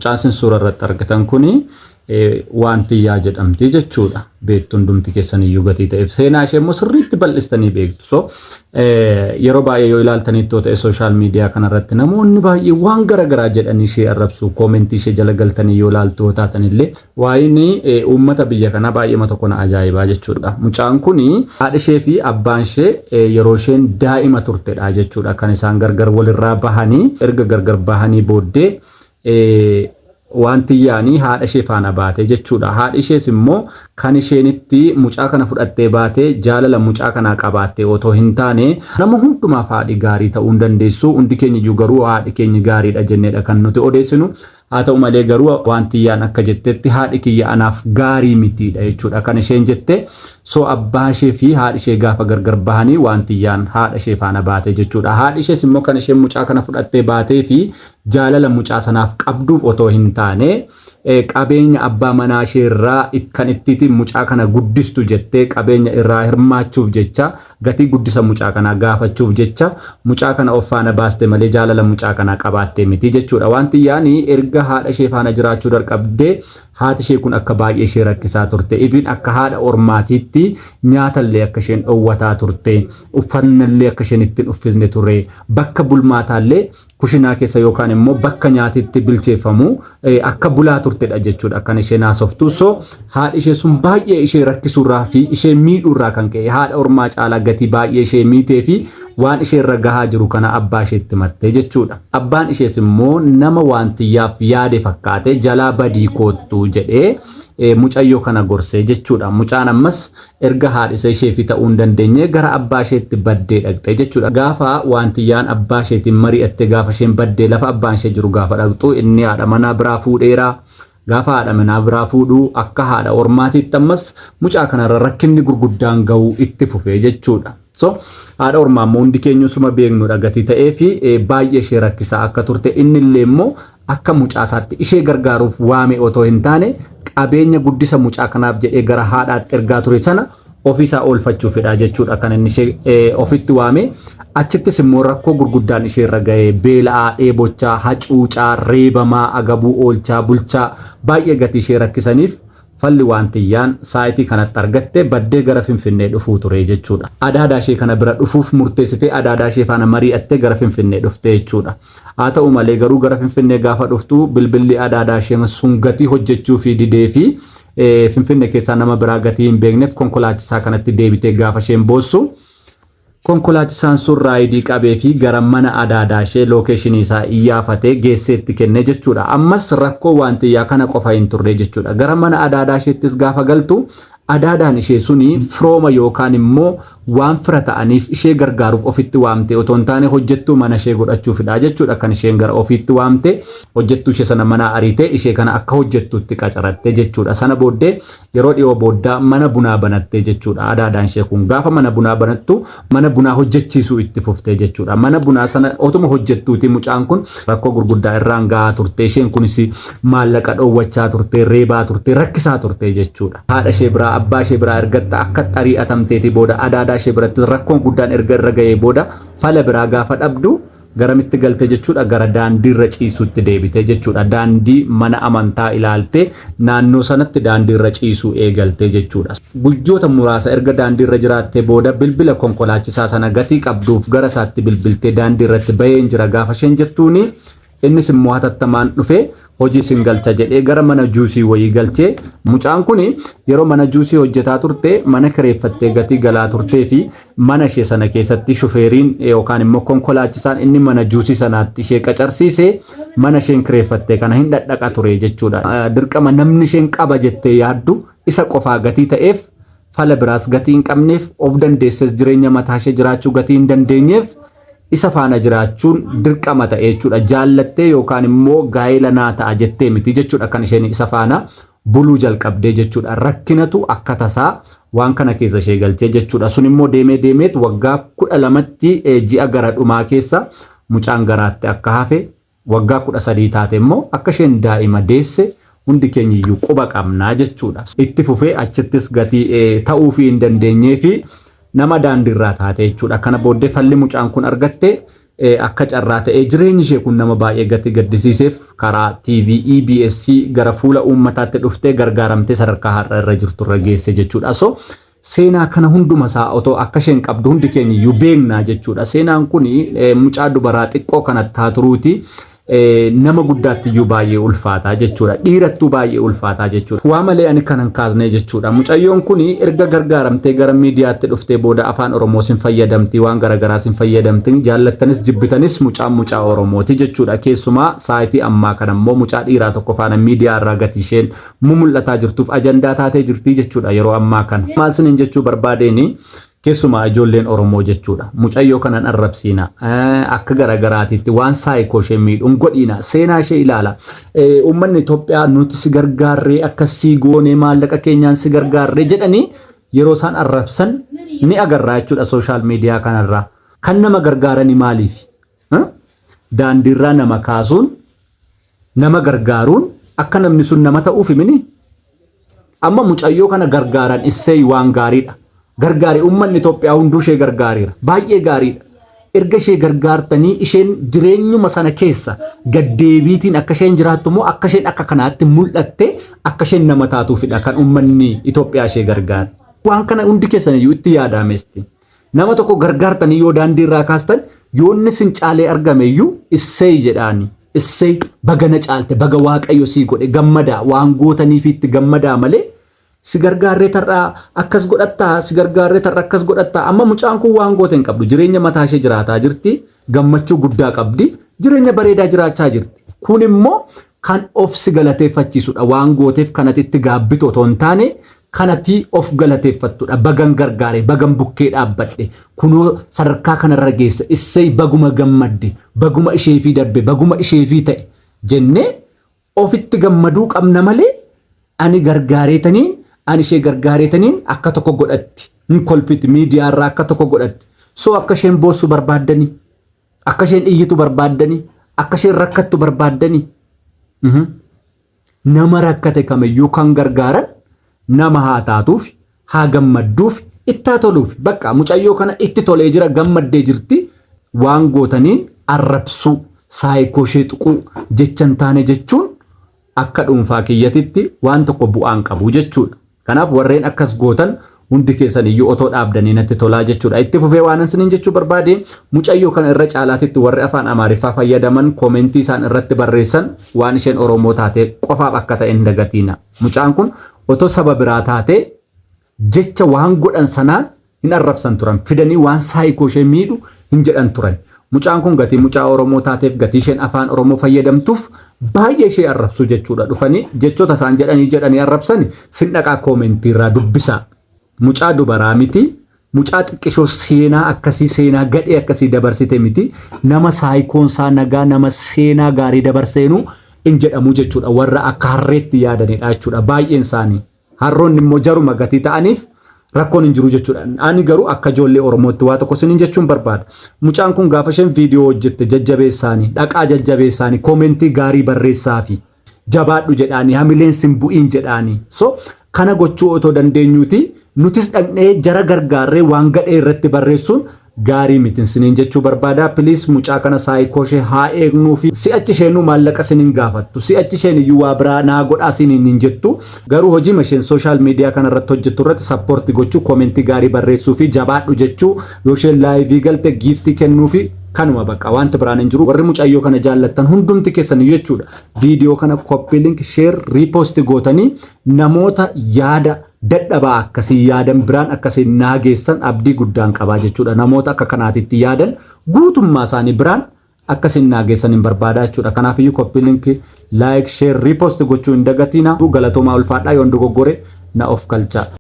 Mucaan isin suura irratti argitan kuni Waantiyyaa jedhamti jechuudha. Beektu hundumti keessan iyyuu gatii ta'eef seenaa ishee immoo sirriitti bal'istanii beektu. So yeroo baay'ee yoo ilaaltanitti yoo ta'e sooshaal miidiyaa kanarratti namoonni baay'ee waan garaagaraa jedhanii ishee arrabsu, koomentii ishee jala galtanii yoo ilaaltu yoo taatan illee waa'een uummata biyya kanaa baay'eema tokko na ajaa'ibaa jechuudha. Mucaan kun haadha ishee fi abbaan ishee yeroo isheen daa'ima turtedha jechuudha kan isaan gargar walirraa bahanii. Erga gargar bahanii booddee Waantiyyaanii haadha ishee faana baate jechuudha. Haadhi ishees immoo kan isheenitti mucaa kana fudhattee baate jaalala mucaa kanaa qabaattee otoo hin taane, nama hundumaaf haadhi gaarii ta'uu hin dandeessu. Hundi keenya iyyuu garuu haadhi keenya gaariidha jenneedha kan nuti odeessinu. Haa ta'u malee garuu Waantiyyaan akka jettetti haadhi kiyya anaaf gaarii mitiidha jechuudha kan isheen jette. So abbaa ishee fi haadhi ishee gaafa gargar bahanii Waantiyyaan haadha ishee faana baate jechuudha. Haadhi ishees immoo kan isheen mucaa kana fudhattee baatee fi jaalala mucaa sanaaf qabduuf otoo hin taane, qabeenya abbaa manaa ishee irraa kan ittiitiin mucaa kana guddistu jettee qabeenya irraa hirmaachuuf jecha, gatii guddisa mucaa kanaa gaafachuuf jecha mucaa kana of faana baaste malee jaalala mucaa kanaa qabaattee miti jechuudha. Wanti yaani erga haadha ishee faana jiraachuu darqabdee haati ishee kun akka baay'ee ishee rakkisaa turte. Ibin akka haadha ormaatiitti nyaatallee akka isheen dhowwataa turte, uffannallee akka isheen ittiin uffisne ture, bakka bulmaataallee kushinaa keessa yookaan immoo bakka nyaati itti bilcheeffamu akka bulaa turtedha jechuudha kan isheen haasoftu. So haadhi ishee sun baay'ee ishee rakkisuurraa fi ishee miidhuurraa kan ka'e haadha ormaa caalaa gatii baay'ee ishee miitee fi waan ishee irra gahaa jiru kana abbaa isheetti himatte jechuudha. Abbaan ishees immoo nama waantiyyaaf yaade fakkaate jalaa badii koottu jedhee mucayyoo kana gorsee jechuudha. Mucaan ammas erga haadhisa isheefi ta'uu hin dandeenye gara abbaa isheetti baddee dhaqxe jechuudha. Gaafa waantiyyaan abbaa isheetiin mari'atte, gaafa isheen baddee lafa abbaan ishee jiru gaafa dhaqxu inni haadha manaa biraa fuudheera. Gaafa haadha manaa biraa fuudhu akka haadha ormaatiitti ammas mucaa kanarra rakkinni gurguddaan ga'uu itti fufee jechuudha. So haadha ormaa immoo hundi keenya suma beeknudha gatii ta'ee fi baay'ee ishee rakkisaa akka turte, innillee immoo akka mucaa isaatti ishee gargaaruuf waame otoo hin taane qabeenya guddisa mucaa kanaaf jedhee gara haadhaatti ergaa ture sana ofiisaa oolfachuufidha jechuudha kan inni ishee ofitti waame. Achittis immoo rakkoo gurguddaan ishee irra ga'ee, beela'aa, dheebochaa, hacuucaa, reebamaa, agabuu oolchaa, bulchaa baay'ee gatii ishee rakkisaniif falli Waantiyyaan saayitii kanatti argatte baddee gara Finfinnee dhufuu ture jechuudha. Adaadaa ishee kana bira dhufuuf murteessitee adaadaa ishee faana mari'attee gara Finfinnee dhufte jechuudha. Haa ta'u malee garuu gara Finfinnee gaafa dhuftu bilbilli adaadaa ishee sun gatii hojjechuu fi didee fi Finfinnee keessaa nama biraa gatii hin beekneef konkolaachisaa kanatti deebitee gaafa isheen boossu, Konkolaachisaan sun raayidii qabeefii gara mana adaadaa ishee lookeeshinii isaa iyyaafatee geessee itti kenne jechuudha. Ammas rakkoo waantiyyaa kana qofa hin turre jechuudha. Gara mana adaadaa isheettis gaafa galtu adaadaan ishee suni firooma yookaan immoo waan fira ta'aniif ishee gargaaruuf ofitti waamtee otoo hin taane hojjettuu mana ishee godhachuufidha jechuudha kan isheen gara ofiitti waamte. Hojjettuu ishee sana manaa ariitee ishee kana akka hojjettuutti qacaratte jechuudha. Sana booddee Yeroo dhiyoo booddaa mana bunaa banattee jechuudha. Adaadaan ishee kun gaafa mana bunaa banattu mana bunaa hojjechiisuu itti fuftee jechuudha. Mana bunaa sana otuma hojjettuuti mucaan kun rakkoo gurguddaa irraan gahaa turte. Isheen kunis maallaqa dhoowwachaa turte, reebaa turte, rakkisaa turte jechuudha. Haadha ishee biraa, abbaa ishee biraa erga akka xarii'atamteetii booda adaadaa ishee biratti rakkoon guddaan erga irra ga'ee booda fala biraa gaafa dhabdu garamitti galte jechuudha? Gara daandiirra ciisuutti deebite jechuudha. Daandii mana amantaa ilaalte, naannoo sanatti daandiirra ciisuu eegalte jechuudha. Guyyoota muraasa erga daandiirra jiraattee booda bilbila konkolaachisaa sana gatii qabduuf gara isaatti bilbiltee daandiirratti baheen jira gaafa isheen jettuuni, innis immoo hatattamaan dhufee hojii sin galcha jedhee gara mana juusii wayii galchee. Mucaan kun yeroo mana juusii hojjetaa turte mana kireeffattee gatii galaa turtee fi mana ishee sana keessatti shufeeriin yookaan immoo konkolaachisaan inni mana juusii sanaatti ishee qacarsiise mana isheen kireeffattee kana hin dhadhaqa ture jechuudha. Dirqama namni isheen qaba jettee yaaddu isa qofaa gatii ta'eef, fala biraas gatii hin qabneef, of dandeesses jireenya mataa ishee jiraachuu gatii hin dandeenyeef isa faana jiraachuun dirqama ta'e jechuudha. Jaallattee yookaan immoo gaa'ela naa ta'a jettee miti jechuudha kan isheen isa faana buluu jalqabdee jechuudha. Rakkinatu akka tasaa waan kana keessa ishee galchee jechuudha. Sun immoo deemee deemeet waggaa 12tti ji'a gara dhumaa keessa mucaan garaatti akka hafe, waggaa 13 taate immoo akka isheen daa'ima deesse hundi keenya iyyuu quba qabnaa jechuudha. Itti fufee achittis gatii ta'uufii hin dandeenyee fi nama daandiirraa taate jechuudha. Kana booddee falli mucaan kun argatte Akka carraa ta'ee jireenyi ishee kun nama baay'ee gati gaddisiiseef karaa TV EBS gara fuula uummataatti dhuftee gargaaramtee sadarkaa har'a irra jirtu irra geesse jechuudha. So seenaa kana hunduma isaa otoo akka isheen qabdu hundi keenya iyyuu beeknaa jechuudha. Seenaan kun mucaa dubaraa xiqqoo kanatti haa turuuti, nama guddaatti iyyuu baay'ee ulfaataa jechuudha. Dhiirattuu baay'ee ulfaataa jechuudha. Waa malee ani kanan kaasnee jechuudha. Mucayyoon kun erga gargaaramtee gara miidiyaatti dhuftee booda afaan Oromoo sin fayyadamti, waan garaagaraa sin fayyadamti, jaallattanis jibbitanis mucaan mucaa Oromooti jechuudha. Keessumaa saayitii ammaa kana immoo mucaa dhiiraa tokko faana miidiyaa irraa gati isheen mumul'ataa jirtuuf ajandaa taatee jirti jechuudha yeroo ammaa kana. Maal sinin jechuu barbaadeeni, keessumaa ijoolleen Oromoo jechuudha. Mucayyoo kanan arrabsiina. Akka garagaraatiitti waan saayikoo ishee miidhuun godhiina. Seenaa ishee ilaala. Uummanni Itoophiyaa nuti si gargaarree, akkasii goonee, maallaqa keenyaan si gargaarree jedhanii yeroo isaan arrabsan ni agarraa jechuudha social media kanarraa. Kan nama gargaaranii maaliif? Daandiirraa nama kaasuun, nama gargaaruun akka namni sun nama ta'uuf mini. Amma mucayyoo kana gargaaran issee waan gaariidha. Gargaari, uummanni Itoophiyaa hunduu ishee gargaareera. Baay'ee gaariidha. Erga ishee gargaartanii isheen jireenyuma sana keessa gaddeebiitiin akka isheen jiraattu immoo akka isheen akka kanaatti mul'atte, akka isheen nama taatuufidha kan uummanni Itoophiyaa ishee gargaare. Waan kana hundi keessan iyyuu itti yaadaamesti. Nama tokko gargaartanii yoo daandii irraa kaastan, yoonni sin caalee argame iyyuu issee jedhaani. Issee, baga na caalte, baga Waaqayyo sii godhe, gammadaa, waan gootaniif itti gammadaa malee si gargaarree tarraa akkas godhattaa, si gargaarree tarra akkas godhattaa. Amma mucaan kun waan goote hin qabdu, jireenya mataa ishee jiraataa jirti, gammachuu guddaa qabdi, jireenya bareedaa jiraachaa jirti. Kun immoo kan of si galateeffachiisudha. Waan gooteef kanatti itti gaabbitu otoo hin taane, kanatti of galateeffattudha. Bagan gargaare, bagan bukkee dhaabbadhe, kunoo sadarkaa kanarra geesse, issee baguma gammadde, baguma isheefii darbe, baguma isheefii ta'e jennee ofitti gammaduu qabna malee ani gargaareetaniin, ani ishee gargaareetaniin akka tokko godhatti hin kolfiti, miidiyaa irraa akka tokko godhatti. So akka isheen boossu barbaaddanii, akka isheen iyyitu barbaaddanii, akka isheen rakkattu barbaaddanii? Nama rakkate kamiyyuu kan gargaaran nama haa taatuuf, haa gammadduuf, itti haa toluuf. Bakka mucayyoo kana itti tolee jira, gammaddee jirti. Waan gootaniin arrabsuu, saayikoo ishee tuquu, jecha hin taane jechuun akka dhuunfaa kiyyatitti waan tokko bu'aan qabu jechuudha. Kanaaf warreen akkas gootan hundi keessan iyyuu otoo dhaabdanii natti tolaa jechuudha. Itti fufee waan isiniin jechuu barbaade, mucayyoo kana irra caalaatitti warri afaan Amaariffaa fayyadaman comment isaan irratti barreessan waan isheen Oromoo taate qofaaf akka ta'e hin dagatiina. Mucaan kun otoo saba biraa taate jecha waan godhan sanaan hin arrabsan turan. Fidanii waan saayikoo ishee miidhu hin jedhan turan. Mucaan kun gatii mucaa Oromoo taateef, gatii isheen afaan Oromoo fayyadamtuuf baay'ee ishee arrabsu jechuudha. Dhufanii jechoota isaan jedhanii jedhanii arrabsan sin dhaqaa comment irraa dubbisaa. Mucaa dubaraa miti. Mucaa xiqqishoo seenaa akkasii, seenaa gadhee akkasii dabarsite miti. Nama saayikoonsaa nagaa, nama seenaa gaarii dabarseenuu hin jedhamu jechuudha. Warra akka harreetti yaadanidha jechuudha baay'een isaanii. Harroonni immoo jaruma gatii ta'aniif rakkoon hin jiru jechuudha. Ani garuu akka ijoollee Oromootti waa tokko isiniin jechuun barbaada. Mucaan kun gaafa isheen viidiyoo hojjette jajjabeessaanii, dhaqaa jajjabeessaanii, comment gaarii barreessaafi jabaadhu jedhaanii, hamileen sin bu'iin jedhaanii. So kana gochuu otoo dandeenyuuti nutis dhaqnee jara gargaarree waan gadhee irratti barreessuun gaarii miti isiniin jechuu barbaada. Please, mucaa kana saayikoo ishee haa eegnuu fi si'achi isheenuu maallaqa isiniin gaafattu. Si'achi isheen iyyuu waa biraa naa godhaa isiniin hin jettu. Garuu hojii isheen social media kana irratti hojjettu irratti support gochuu, comment gaarii barreessuu fi jabaadhu jechuu, yoo isheen live galte gift kennuu fi kanuma, bakka wanti biraan hin jiru. Warri mucayyoo kana jaallattan hundumti keessan jechuudha. Viidiyoo kana copy link, share, repost gootanii namoota yaada dadhabaa akkasii yaadan biraan akkasii naageessan abdii guddaan qabaa jechuudha. Namoota akka kanaatitti yaadan guutummaa isaanii biraan akkasiin naageessan hin barbaadaa jechuudha. Kanaafiyyuu copy link, like, share, repost gochuu hin dagatiina. Galatoomaa, ulfaadhaa. Yoon dogoggore na of galchaa.